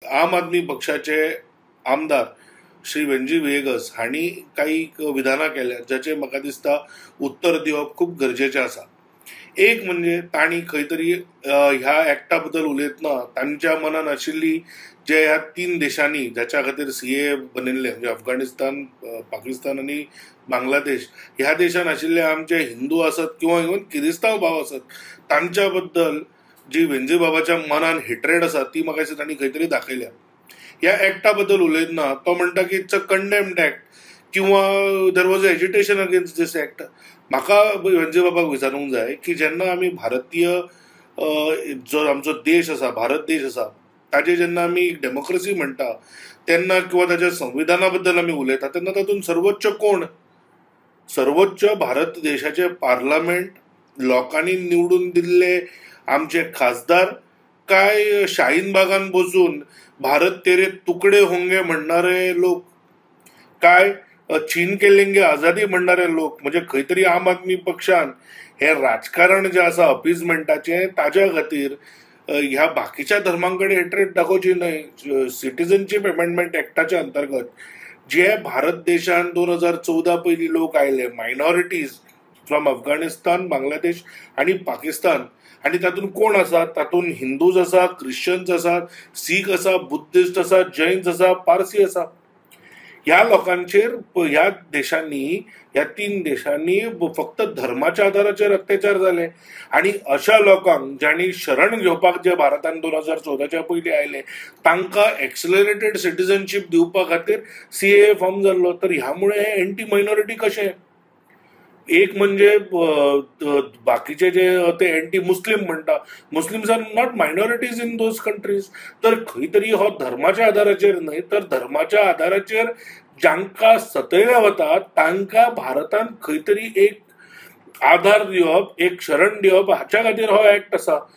आम आदमी पक्षाचे आमदार श्री वेंजी व्हिएगस हांणी काही विधानां केल्या, जाचें म्हाका दिसता उत्तर दिवप खूब गरजेचें आसा. एक म्हणजे तांणी खंय तरी ह्या एक्टा बद्दल उलयतना तांच्या मनान आशिल्ली जे ह्या तीन देशांनी जाच्या खातीर सीएए बनयल्ले, म्हणजे अफगाणिस्तान, पाकिस्तान आनी बांगलादेश, ह्या देशान आशिल्ले आमचे हिंदू आसत किंवा इवन किरिस्तांव भाव आसत, तांच्या बद्दल जी वेंजी बाबाच्या मनान हेट्रेड आसा ती म्हाका दिसता तांणी खंय तरी दाखयल्या. ह्या एक्टा बद्दल उलयतना तो म्हणटा की it's a condemned act किंवा there was a agitation against this act. म्हाका वेंजी बाबाक विचारूंक जाय की जेन्ना आमी भारतीय जो आमचो देश आसा, भारत देश आसा, ताजे जेन्ना आमी डेमोक्रेसी म्हणटा तेन्ना किंवा ताच्या संविधाना बद्दल आमी उलयता तेन्ना तातूंत सर्वोच्च कोण? सर्वोच्च भारत देशाचे पार्लमेंट, लोकांनी निवडून दिल्ले आमचे खासदार, काय शाहीन बागान बसून "भारत तेरे तुकडे होंगे" म्हणणारे लोक, काय "छीन के लेंगे आझादी" म्हणणारे लोक? म्हणजे खंय तरी आम आदमी पक्षान हे राजकारण जे आसा अपिजमेंटाचें, ताज्या खातीर ह्या बाकीच्या धर्मां कडेन हेट्रेड दाखोवची न्हय. सिटीजनशीप अमेंडमेंट एक्टाच्या अंतर्गत जे भारत देशान 2014 पयलीं लोक आयले, मायनॉरिटीज फ्रॉम अफगाणिस्तान, बांगलादेश आनी पाकिस्तान, आनी तातूंत कोण आसा? तातूंत हिंदूज आसा, क्रिश्चन्स आसात, सीख आसा, बुद्धिस्ट आसा, जैन्स आसा, पारसी आसा. ह्या लोकांचेर ह्या देशांनी, ह्या तीन देशांनी फक्त धर्माच्या आधाराचेर अत्याचार जाले आनी अशा लोकांक जांणी शरण घेवपाक जे भारतान 2014च्या पयलीं आयले, तांकां एक्सिलरेटेड सिटीजनशीप दिवपा खातीर सीएए फॉर्म जाल्लो. तर ह्या मुळे एंटी मायनॉरिटी कशें? एक म्हणजे बाकीचे जे ते एंटी मुस्लीम म्हणटा, Muslims are not minorities in those countries. तर खंय तरी हो धर्माच्या आधाराचेर न्हय, तर धर्माच्या आधाराचेर जांकां सतयले वता तांकां भारतान खंय तरी एक आधार दिवप, एक शरण दिवप, हाच्या खातीर हो एक्ट आसा.